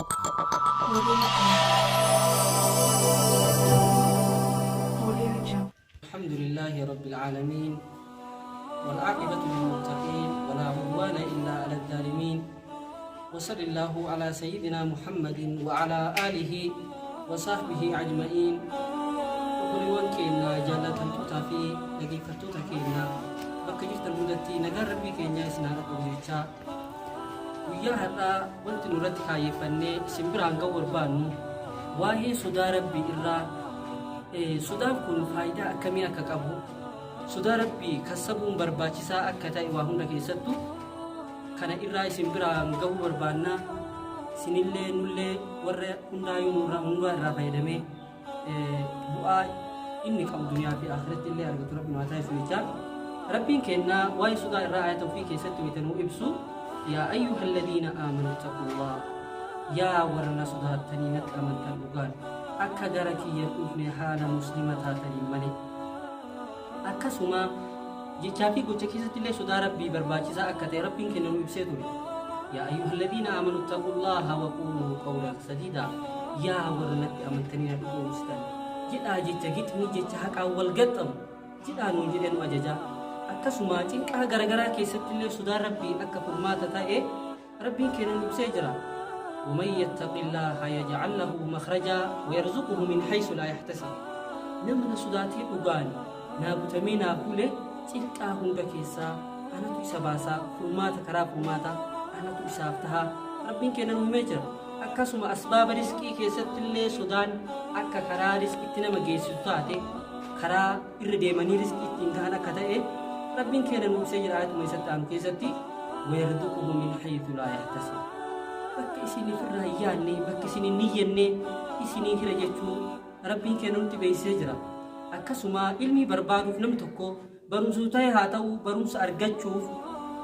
Audio Jungle. Audio Jungle. الحمد لله رب العالمين والعاقبة للمتقين ولا عدوان إلا على الظالمين وصلى الله على سيدنا محمد وعلى آله وصحبه أجمعين. Obboleewwan keenya jaallatamtootaa fi dhaggeeffattoota keenya bakka jirtan hundatti nagaan rabbii keenyaa isin haa dhaqqabu jechaa, guyyaa har'aa wanti nurratti kaayyeeffannee isin biraan ga'uu barbaannu waa'ee sodaa rabbii irraa, sodaan kun faayidaa akkamii akka qabu, sodaa rabbii kassabuun barbaachisaa akka ta'e, waa hunda keessattu kana irraa isin biraan ga'uu barbaannaa. Isinillee nullee warra hundaayyuu nurraa hundaa irraa fayyadamee bu'aa inni qabu duniyaa fi akhiratti illee argatu rabbi nu haa taasisu jechaa, rabbiin kennaa waa'ee sodaa irraa ayata ofii keessatti wayita nuu ibsu: "Yaa ayyuha alladhiina aamanu ittaqullah", yaa warra na sodaattanii natti amantan, dhugaan akka gara kiyya dhufne haala muslima taataniin malee. Akkasuma jechaa fi gocha keessatti illee sodaa rabbii barbaachisaa akka ta'e rabbiin kenna nu ibsee ture. "Yaa ayyuha alladhiina aamanu ittaqullaha wa quuluu qawlan sadiidaa", yaa warra natti amantanii na dhugoomsitan, jedhaa jecha gixmii, jecha haqaan wal gaxxamu jedhaa nuun jedhee nu ajajaa. Akkasuma cinqaa garagaraa keessatti illee sodaan rabbii akka furmaata ta'e rabbiin keenya nu ibsee jira. "ومن يتق الله يجعل له مخرجا ويرزقه من حيث لا يحتسب". Nama na sodaatee dhugaan naa butamee naa bule, cinqaa hunda keessaa anatu isa baasaa, furmaata, karaa furmaataa anatu isaaf tahaa, rabbiin keenya nu himee jira. Akkasuma asbaaba riskii keessatti illee sodaan akka karaa riskitti nama geessisu taate, karaa irra deemanii riskii ittiin gahan akka ta'e rabbiin keenya nu ibsee jira ayatuma isatti aanu keessatti: "ويرزقه من حيث لا يحتسب", bakka isin ofirraa hin yaadne, bakka isin hin niyyenne isinii hira jechuu rabbiin keenya nutti beeksisee jira. Akkasuma ilmii barbaaduuf, namni tokko barumsa ta'e haa ta'u, barumsa argachuuf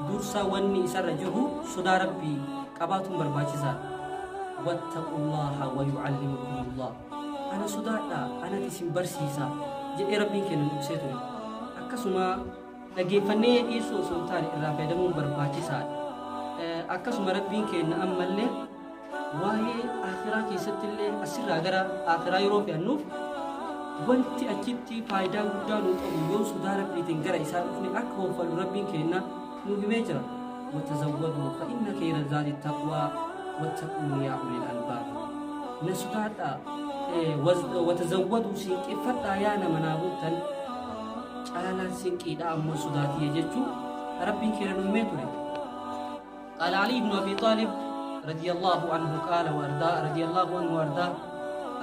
dursa wanni isarra jiru sodaa rabbii qabaatuun barbaachisaadha. "واتقوا الله ويعلمكم الله", ana sodaadha, anati isin barsiisa jedhee rabbiin keenya nu ibsee ture. Akkasuma dhaggeeffannee dhiisuu osoo hin taane irraa fayyadamuun barbaachisaadha. Akkasuma rabbiin keenya ammallee waa'ee akhiraa keessatti illee, asirraa gara akhiraa yeroo fe'annuuf, wanti achitti faayidaa guddaa nuu qabu yoo sodaa rabbiitiin gara isaa dhufne akka hoofallu rabbiin keenya nu himee jira. "وتزودوا فإن خير الزاد التقوى واتقون يا أولي الألباب". Na sodaadhaa, وتزودوا, sinqeeffadhaa, yaa nama naa bultan, caalaan sinqiidha ammoo sodaatiyya jechuu rabbiin keenya nu himee ture. قال علي بن أبي طالب رضي الله عنه قال وأرضاه، رضي الله عنه وأرضاه،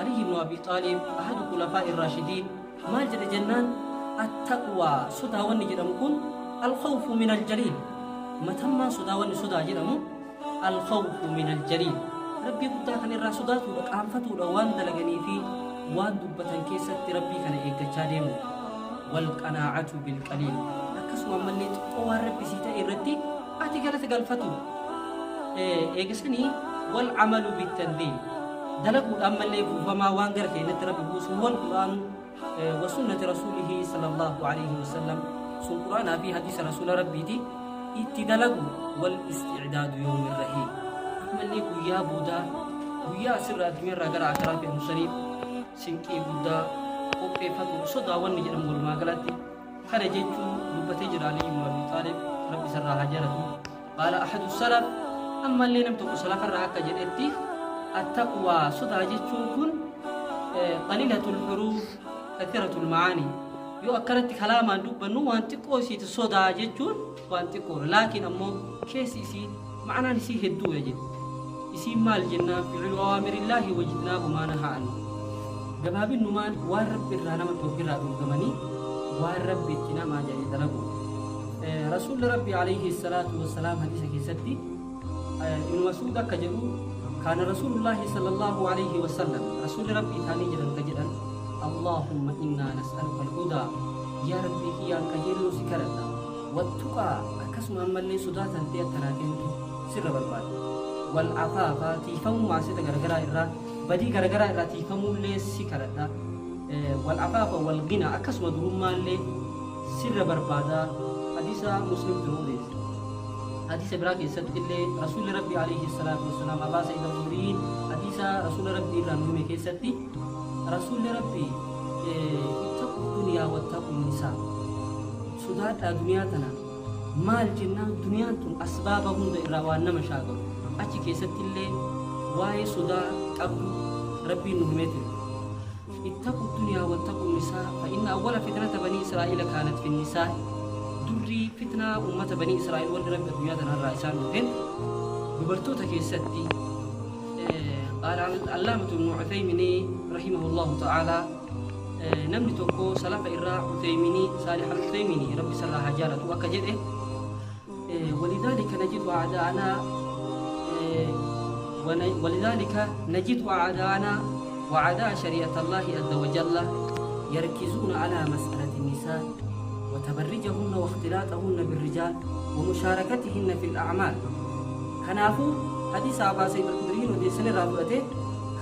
علي بن أبي طالب أحد الخلفاء الراشدين maal jedhe jennaan: التقوى, sodaa wanni jedhamu kun, الخوف من الجليل, matammaan sodaa, wanni sodaa jedhamu, الخوف من الجليل, rabbii guddaa kan irraa sodaatuudha, qaanfatuudha, waan dalaganii fi waan dubbatan keessatti rabbii kana eeggachaa deemu, والقناعة بالقليل, akkasuma ammallee xiqqoo waan rabbi sii ta'e irratti ati galata galfatu eegasanii, والعمل بالتنزيل, dalaguudha ammallee buufamaa waan gara keenyatti rabbi buusu, والقرآن وسنة رسوله صلى الله عليه وسلم, sun quraanaa fi hadiisa rasuula rabbiiti itti dalagu, والاستعداد يوم الرحيل, ammallee guyyaa boodaa, guyyaa asirraa addunyaarraa gara akiraa fe'amu saniif sinqii guddaa qopheeffatu. Sodaa wanni jedhamu walumaa galatti kana jechuun dubbatee jira Ali ibn Abi Xaalib, rabbi isarraa haa jaalatu. قال أحد السلف, ammallee nam tokko salafarraa akka jedhetti: التقوى, sodaa jechuun kun, قليلة الحروف كثيرة المعاني. Yoo akkanatti kalaamaan dubbannu waan xiqqoo isiiti, sodaa jechuun waan xiqqoodha, laakiin ammoo keessi isii, ma'anaan isii hedduudha jedhe. Isiin maal jennaan: فعل أوامر الله واجتناب ما نهى عنه. Gabaabinnumaan waan rabbi irraa nama dhorkirraa dhorkamanii waan rabbi itti namaa jedhe dalagu. Rasuulli rabbi عليه الصلاة والسلام hadiisa keessatti Ibnu Masuud akka jedhu: كان رسول الله صلى الله عليه وسلم, rasuulli rabbii isaanii jedhan ka jedhan: "اللهم إنا نسألك الهدى", yaa rabbii kiyyaan qajeeluu si kadhadha, "والتقى", akkasuma ammallee sodaa tantee akkanaa kennitu sirra barbaada, "والعفاف", tiifamuu maasita garagaraa irraa, badii garagaraa irraa tiifamuullee si kadhadha, "والعفاف والغنى", akkasuma durummaallee sirra barbaada. Hadiisa Muslim dura odeesse. Hadiisa biraa keessatti illee rasuulli rabbi عليه الصلاة والسلام Abaa Sa'iid Al-Khudriin Rasuula Rabbii irraa nu hime keessatti Rasuulli Rabbii ittaqu duniyaa wattaqu nisaa, sodaadhaa duniyaa tana. Maal jennaan, duniyaan tun asbaaba hunda irraa waan nama shaagalu. Achi keessatti illee waa'ee sodaa qabdu Rabbiin nu himee ture. Ittaqu duniyaa wattaqu nisaa fa inna awwala fitnata banii Israa'iila kaanat fi nisaa. Durrii fitnaa ummata banii Israa'iil wanni Rabbi addunyaa tanarraa isaan dhufeen dubartoota keessatti. Qaala Allaamatu Ibnu Uthayminii rahimahullahu ta'aalaa, namni tokko salafa irraa Uthayminii, Saalih al-Uthayminii, Rabbi isarraa haa jaalatu, akka jedhe: ولذلك نجد أعداءنا وأعداء شريعة الله عز وجل يركزون على مسألة النساء وتبرجهن واختلاطهن بالرجال ومشاركتهن في الأعمال. Kanaafuu hadiisa Abaa Sa'iid al-Khudriin odeessan irraa fudhate.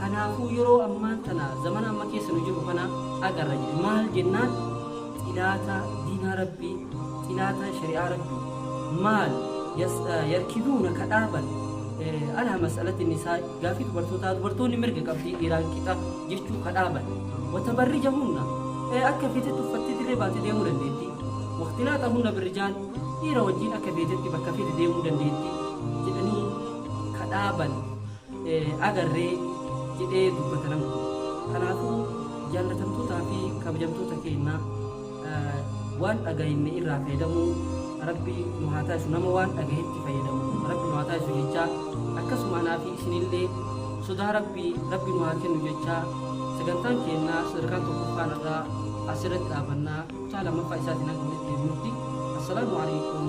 Kanaafuu yeroo ammaan tana zamana amma keessa nu jiru kana agarra jedhe. Maal jennaan, xilaata diinaa Rabbii, xilaata shari'aa Rabbii maal yarkiduuna ka dhaaban alaa mas'alati nisaa, gaafii dubartootaa, dubartoonni mirga qabdii, dhiiraan qixa jechuu ka dhaaban, watabarrijahunna, akka feetetti uffattee dirree baatee deemuu dandeetti, waqtilaaxahunna birrijaal, dhiira wajjiin akka feetetti bakka feete deemuu dandeetti jedhanii ka dhaaban agarree jedhee dubbata namni kun. Kanaafuu jaallatamtootaa fi kabajamtoota keenya, waan dhagayinne irraa fayyadamuu Rabbi nu haa taasisu, nama waan dhagahetti fayyadamu Rabbi nu haa taasisu jechaa, akkasuma anaa fi isinillee sodaa Rabbii Rabbi nu haa kennu jechaa, sagantaan keenya sadarkaan tokkoffaan irraa asirratti dhaabannaa. Kutaa lammaffaa isaatiin hanga walitti deebinutti, assalaamu alaikum.